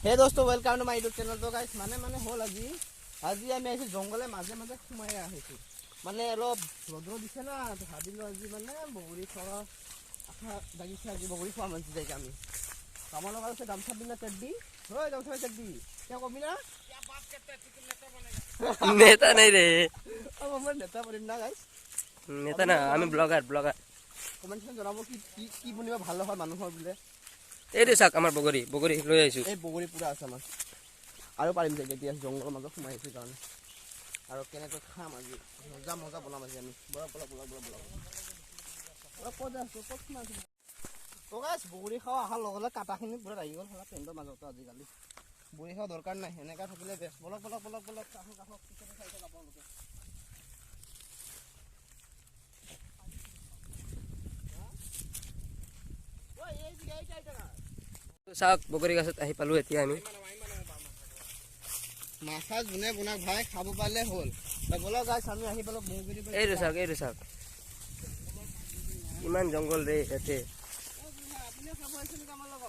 হে দোস্ত, welcome to my YouTube channel. তো গাইছ, মানে হ'ল আজি আজি আমি আহিছোঁ জংঘলে মাজে মাজে সোমাই আহিছোঁ। মানে অলপ ৰ'দ দিছে না, তো ভাবিলোঁ আজি মানে বগৰী খোৱা আশা জাগিছে। আজি বগৰী খোৱা মানছি যাইকে আমি। আমাৰ লগত আছে গামছা বিনা চেড্ডি। হয়, গামছা চেড্ডি কিয় কবি না? নেতা নাই ৰে। মই নেতা কৰিম না গাইছ। নেতা না, আমি ব্লগাৰ, ব্লগাৰ। কমেণ্ট জনাব কি কি কি বনিব ভাল হয় মানুহৰ বোলে। এইটো চাওক, আমাৰ বগৰী, বগৰী লৈ আহিছোঁ। এই বগৰী পুৰা আছে আমাৰ, আৰু পাৰিম চাগে। এতিয়া জংঘলৰ মাজত সোমাই আহিছোঁ কাৰণে আৰু কেনেকৈ খাম আজি, মজা মজা বনাম আজি আমি। ব'লক ব'লক ব'লক ব'লক ব'লক ব'লক। ক'ত আছোঁ, ক'ত সোমাই আছোঁ? তো গাইছ, বগৰী খাওঁ অহাৰ লগে লগে কাটাখিনি পুৰা লাগি গ'ল হ'লে পেণ্টৰ মাজতো। আজিকালি বগৰী খোৱা দৰকাৰ নাই, সেনেকুৱা থাকিলে বেষ্ট। ব'লক ব'লক ব'লক ব'লক, আহক আহক, পিছতে চাই থাকক আপোনালোকে। চাওক, বগৰী গছত আহি পালো এতিয়া আমি। মাছা যোনে বনাক ভাই, খাব পাৰিলে হ'ল। ব'লক গাইছ, আমি আহি পালো বগৰী। এইটো চাওক, এইটো চাওক, ইমান জংঘল ৰে ইয়াতে। আপুনিও খাব আহিছে নেকি আমাৰ লগত?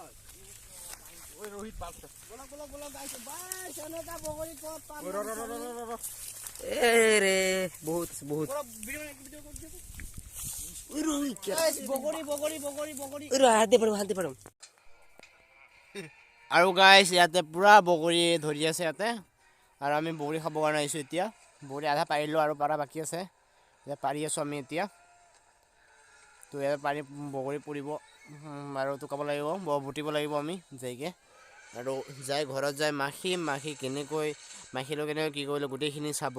ঐ ৰোহিত পালছে। ব'লক ব'লক ব'লক গাইছ, বাই এনেকা বগৰী ক'ত পাম? ৰ ৰ ৰ ৰ ৰ। এই ৰে, বহুত বহুত। বগৰী বগৰী বগৰী বগৰী। হাতে পাৰোঁ, হাতে পাৰোঁ। আৰু গাইছ, ইয়াতে পূৰা বগৰী ধৰি আছে ইয়াতে, আৰু আমি বগৰী খাবৰ কাৰণে আহিছোঁ। এতিয়া বগৰী আধা পাৰিলোঁ, আৰু পাৰা বাকী আছে। এতিয়া পাৰি আছোঁ আমি এতিয়া। তো ইয়াতে পাৰি বগৰী পৰিব আৰু টুকাব লাগিব, বুটিব লাগিব আমি যাইকে। আৰু যাই ঘৰত যাই মাখি মাখি কেনেকৈ মাখিলৈ কেনেকৈ কি কৰিলোঁ গোটেইখিনি চাব।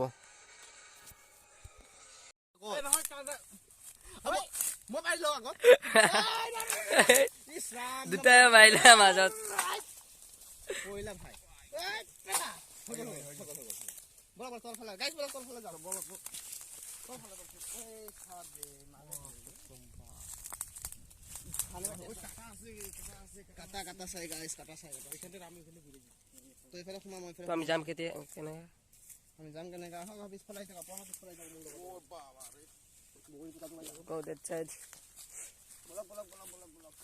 মই পাৰিলোঁ আগত। দুটাই মাৰিলে মাজত। পৰিলা ভাই। ব'লক ব'লক, তলফালে গাইছ, ব'লক তলফালে যাওঁ, ব'লক তলফালে। এই কাটা কাটা চাই গাইছ, কাটা চাই। তো এইফালে সোমাম, মই। আমি যাম কেতিয়া, কেনেকৈ আমি যাম কেনেকৈ? আহক, পিছফালে আহি থাকক, আপোনালোক পিছফালে আহি থাকক মোৰ লগত। বগৰী কুটাটো। Go that side. ব'লক ব'লক ব'লক ব'লক ব'লক।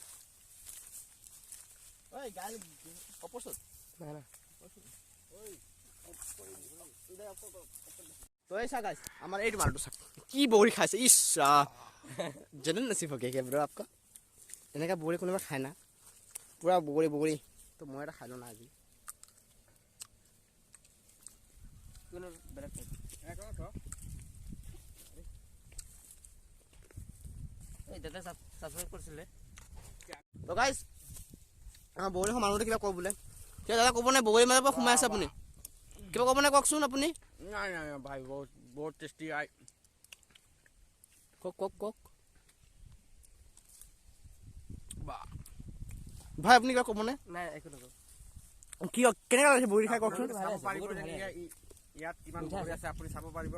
ঐ গাল অপচত না না। তো এই চা গাইছ, আমাৰ এইটো মালটো চা, কি বগৰী খাইছে। ইছ, जलन नसीब हो गया ब्रो आपका। এনেকুৱা বগৰী কোনোবা খায় না? পূৰা বগৰী বগৰী। তো মই এটা খাই লওঁ না আজি। বেলেগ। এই দাদা ছাবস্ক্ৰাইব কৰিছিলে। তো গাইছ, আমাৰ বগৰী খোৱা মানুহটো কিবা কওঁ বোলে। কিবা দাদা ক'ব নাই? বগৰী মাজৰ পৰা সোমাই আছে আপুনি, কিবা ক'ব নাই? কওকচোন আপুনি। নাই নাই ভাই, বহুত বহুত টেষ্টি আই। কওক কওক কওক। বা ভাই, আপুনি কিবা ক'বনে? নাই, একো নকওঁ। কি কেনেকুৱা লাগিছে বগৰী খাই, কওকচোন। চাব পাৰিব, ইয়াত কিমান বগৰী আছে আপুনি চাব পাৰিব।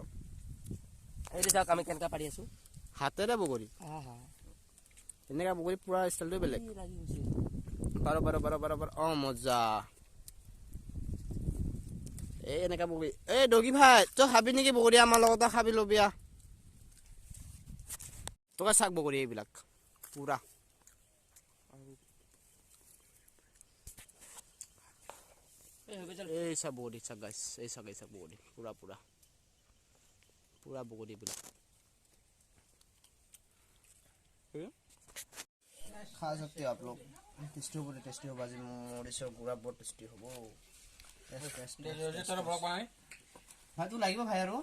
এইটো চাওক, আমি কেনেকুৱা পাৰি আছোঁ। হাতেৰে বগৰী, তেনেকুৱা বগৰী পুৰা ষ্টাইলটোৱে বেলেগ। পাৰ পাৰ পাৰ পাৰ পাৰ। অঁ, মজা। এই এনেকা বগৰী। এই ডগী ভাই, তই খাবি নেকি বগৰী? আমাৰ লগতে খাবি, ল'বিয়া। তোকা চাক, বগৰী এইবিলাক পুৰা। এই চাক বগৰী চাক গাইছ, এই চাক, এই চাক বগৰী, পুৰা পুৰা পুৰা বগৰী এইবিলাক। खा सकते हो आप लोग। টেষ্টি হ'ব, টেষ্টি হ'ব। আজি মৰিচৰ গুড়া বৰ টেষ্টি হ'ব। ভাই, তোৰ লাগিব ভাই আৰু।